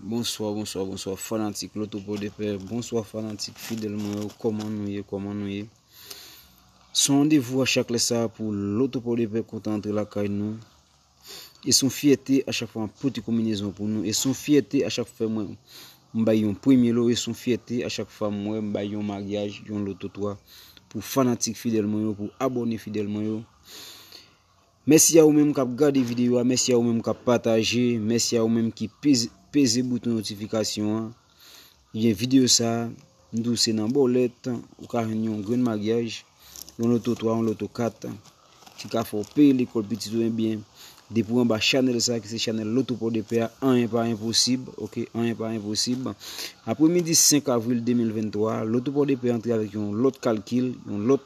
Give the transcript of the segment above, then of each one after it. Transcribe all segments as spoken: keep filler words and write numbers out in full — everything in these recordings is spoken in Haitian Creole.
Bonswa, bonswa, bonswa, fanatik Loto Pòdepè. Bonswa, fanatik fidèl mwen yo. Kòman nou ye? Kòman nou ye? Se yon randevou a chak lè sa a pou Loto Pòdepè kontan antre lakay nou. E se yon fyète a chak fwa m ap pote konbinezon pou nou. E se yon fyète a chak fwa mwen m bay yon premye lo. E se yon fyète a chak fwa m wè m bay yon maryaj, yon Loto twa pou fanatik fidèl mwen yo, pou abòne fidèl mwen yo. Mèsi a ou menm k ap gade videyo a, mèsi a ou menm k ap pataje, mèsi a ou menm ki peze, peze bouton notifikasyon an. Ebyen, videyo sa a, m di w se nan bòlèt, ou ka jwenn yon grenn maryaj, yon loto twa, yon loto kat, ki ka fè w peye lekòl pitit ou, ebyen, depi w anba chanèl sa a, ki se chanèl Loto Pòdepè a, anyen pa enposib, oke, anyen pa enposib. Apremidi senk avril de mil venntwa, Loto Pòdepè antre avèk yon lòt kalkil, yon lòt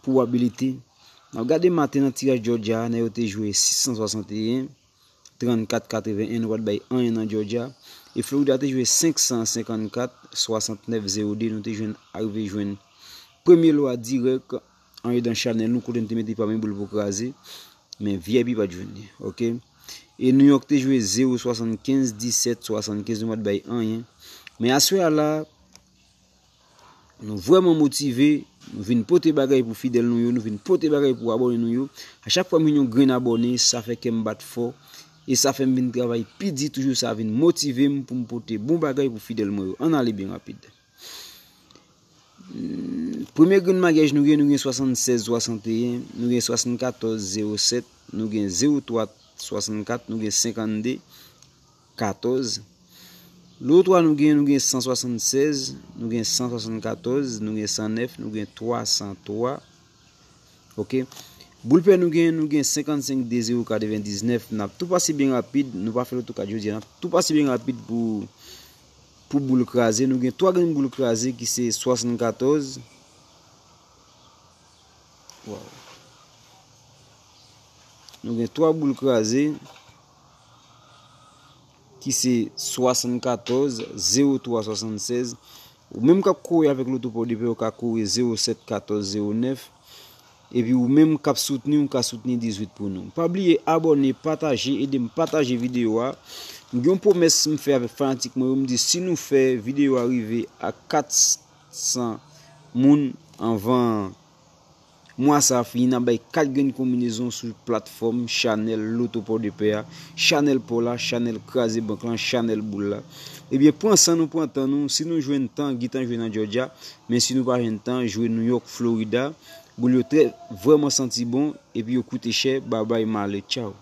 pwobabilite. N ap gade maten nan tiraj Georgia a, nèg yo te jwe sis san swasanteyen, trannkat katreven en, nou pa t bay anyen nan Georgia. E Florida te jwe senk san senkannkat, swasantnèf zewo de, nou te jwenn, arive jwenn premye lo a dirèk andedan chanèl nou, kote n te mete pami boul pou kraze. Men V I P pa t jwenn li, oke? E New York te jwe zewo swasannkenz, disèt swasannkenz, nou pa t bay anyen. Men aswè a la, nou vrèman motive, nou vin pote bagay pou fidèl nou yo, nou vin pote bagay pou abòne nou yo. A chak fwa m jwenn yon grenn abòne, sa fè kè m bat fò, e sa fè m vin travay pi di toujou, sa vin motive m pou m pote bon bagay pou fidèl mwen yo. Ann ale byen rapid. Hmm, premye grenn maryaj nou gen, nou gen swasannsèz swasanteyen, nou gen swasannkatòz zewo sèt, nou gen zewo twa swasannkat, nou gen senkannde katòz. Loto twa nou gen, nou gen san swasannsèz, nou gen san swasannkatòz, nou gen san nèf, nou gen twa san twa. Oke. Boul pè nou gen, nou gen senkannsenk de zewo katrevendiznèf. N ap tou pase byen rapid, nou pa fè loto kat jodi a, n ap tou pase byen rapid pou, pou boul kraze. Nou gen twa grenn boul kraze ki se swasannkatòz. Waw. Nou gen twa boul kraze ki se swasannkatòz zewo twa swasannsèz. Ou menm k ap kouri avèk Loto Pòdepè, ou ka kouri zewo sèt katòz zewo nèf. Epi ou menm k ap soutni, ou ka soutni dizuit pou nou. Pa bliye abòne, pataje, ede m pataje videyo a. M gen yon pwomès m fè avèk fanatik mwen yo, m di si nou fè videyo a rive a kat san moun anvan mwa sa a fini, n ap bay kat grenn konbinezon sou platfòm chanèl Loto Pòdepè a, chanèl pò la, chanèl kraze bank lan, chanèl boul la. Ebyen, pran san nou, pran tan nou. Si nou jwenn tan, gentan jwe nan Georgia. Men si nou pa jwenn tan, jwe New York, Florida. Boul yo trè, vrèman santi bon, epi yo koute chè. Babay, m ale, tchaw.